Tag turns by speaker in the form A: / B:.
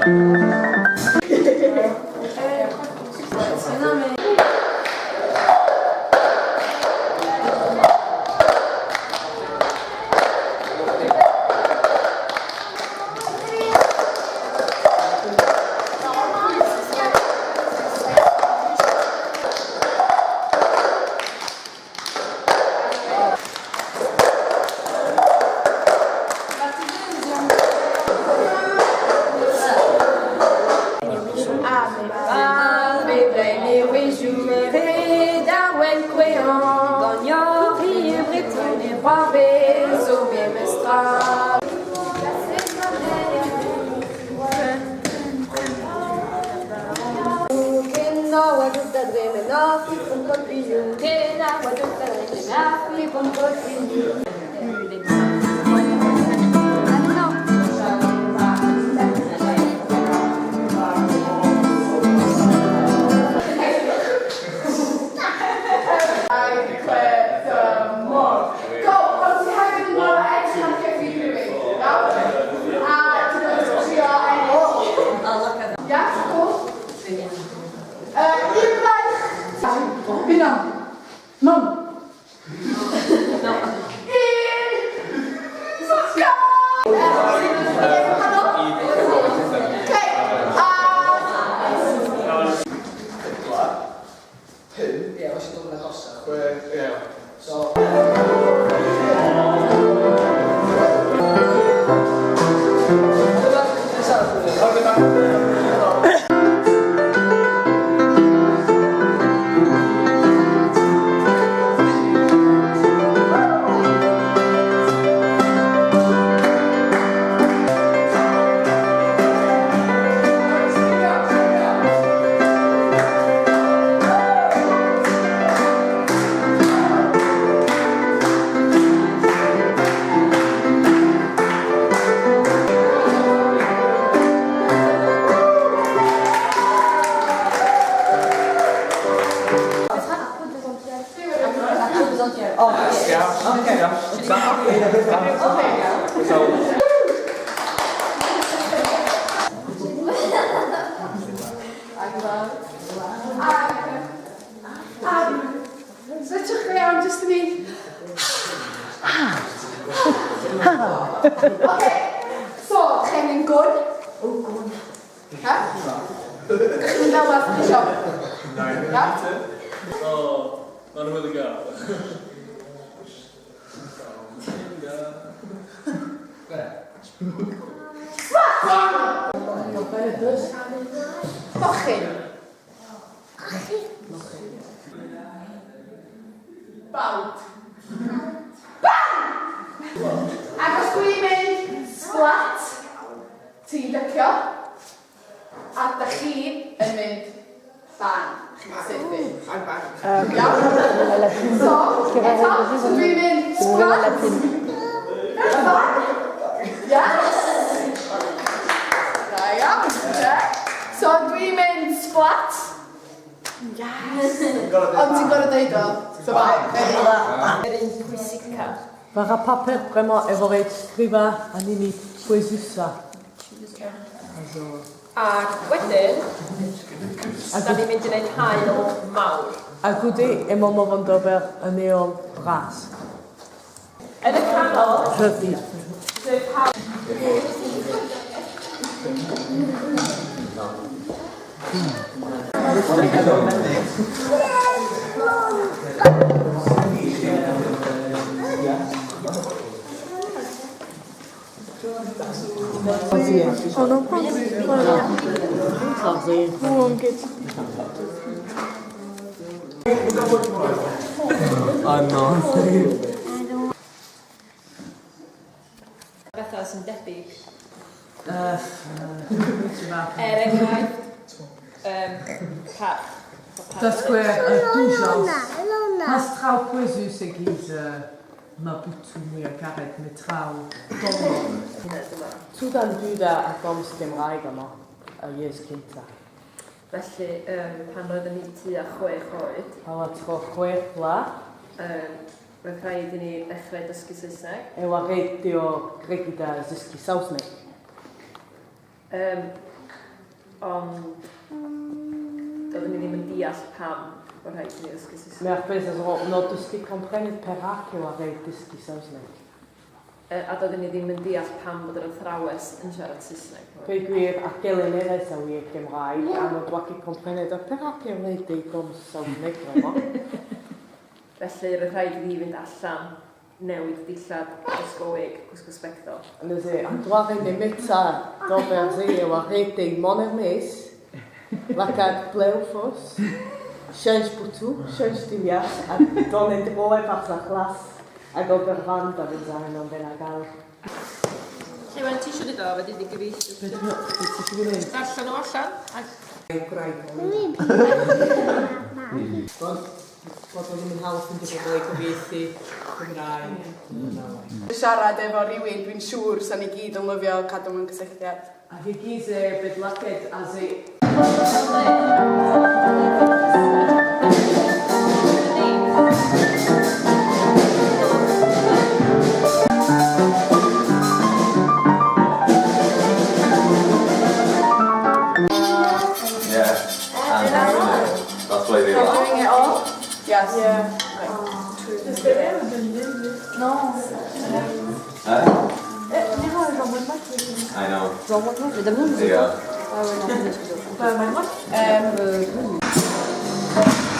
A: I declare the more. Go! Ond ti hefyd yn gorfod edrych ar cefn rhywun. Iawn? A ti'n gorfod trio ennill. Ia? Cool? Un ferch. Unan. Non. Un. Go! Okay. A...
B: 5. Ie, os ydw i'n agosach. 6, ie. So...
A: Switchwch chi iawn, jyst i ni. Oce, so, chi'n mynd gwn. O, gwn. Ha? Chi'n mynd fel math chi isio. Ia?
C: O, maen nhw'n wedi gael.
A: Mochyn. Bawd. Bang! Ac os dwi'n mynd splat, ti'n dycio, a da chi yn mynd bang. Chi'n saethu.
B: Bang, bang.
A: Iawn? So, eto, so dwi'n mynd splat. Bang! Yes! Da iawn. So dwi'n mynd splat. Yes! Ond ti'n gorfod deud o. So bang.
D: Yr un pwysica.
E: War ar paper bremañ e vo ret skrivañ an hini pouezusañ. Also.
D: Ac wedyn, da ni'n mynd i wneud haul mawr.
E: Ha goude emaomp o vont d'ober un heol bras.
D: Yn y canol...
E: Rhyddid.
D: Bethau sy'n debyg. Er enghraifft, parch.
E: Da skouer, doujañs. Pas traoù pouezus e-giz ma boutoù muiañ-karet met traoù donoc'h. Tout an dud a gomz Cymraeg amañ, ar yezh kentañ.
D: Felly, pan oeddwn i tua chwech oed...
E: Pa oa tro chwech vloaz?
D: Roedd rhaid i ni ddechrau dysgu Saesneg.
E: E oa ret dezho gregiñ da zeskiñ saozneg.
D: Ond doeddwn i ddim yn deall pam bod rhaid i ni ddysgu Saesneg.
E: Met ar pezh a zo n'o deus ket komprenet perak e oa ret deskiñ saozneg.
D: A doeddwn i ddim yn deall pam bod yr athrawes yn siarad Saesneg.
E: Peogwir ar gelennerez a ouie kembraeg ha n'o doa ket komprenet ha perak eo ret dezhi komz saozneg bremañ.
D: Felly roedd rhaid i fi fynd allan, newid dillad, gwisgo wig, gwisgo sbectol.
E: Neuze, an doare nemetañ d'ober se e oa ret dezhi mont er-maez, lakaat blev faos, cheñch botoù, cheñch dilhad ha dont en-dro e-barzh ar c'hlas hag ober van da vezañ unan bennak all.
D: Lleuwen, ti eisiau dweud o, fe di gyfieithu.
E: Be ti eisiau gwneud?
D: Darllen o allan.
E: Gwraig. Bod o ddim yn hawdd ffeindio bobl i gyfieithu Cymraeg.
A: Siarad efo rhywun dwi'n siŵr 'sa ni gyd yn lyfio cadw mewn cysylltiad.
E: Hag e-giz eo bet lakaet aze.
F: Yeah. And that's why they laugh.
A: Doing it all? Yes. Yeah.
F: Huh? I know. Yeah.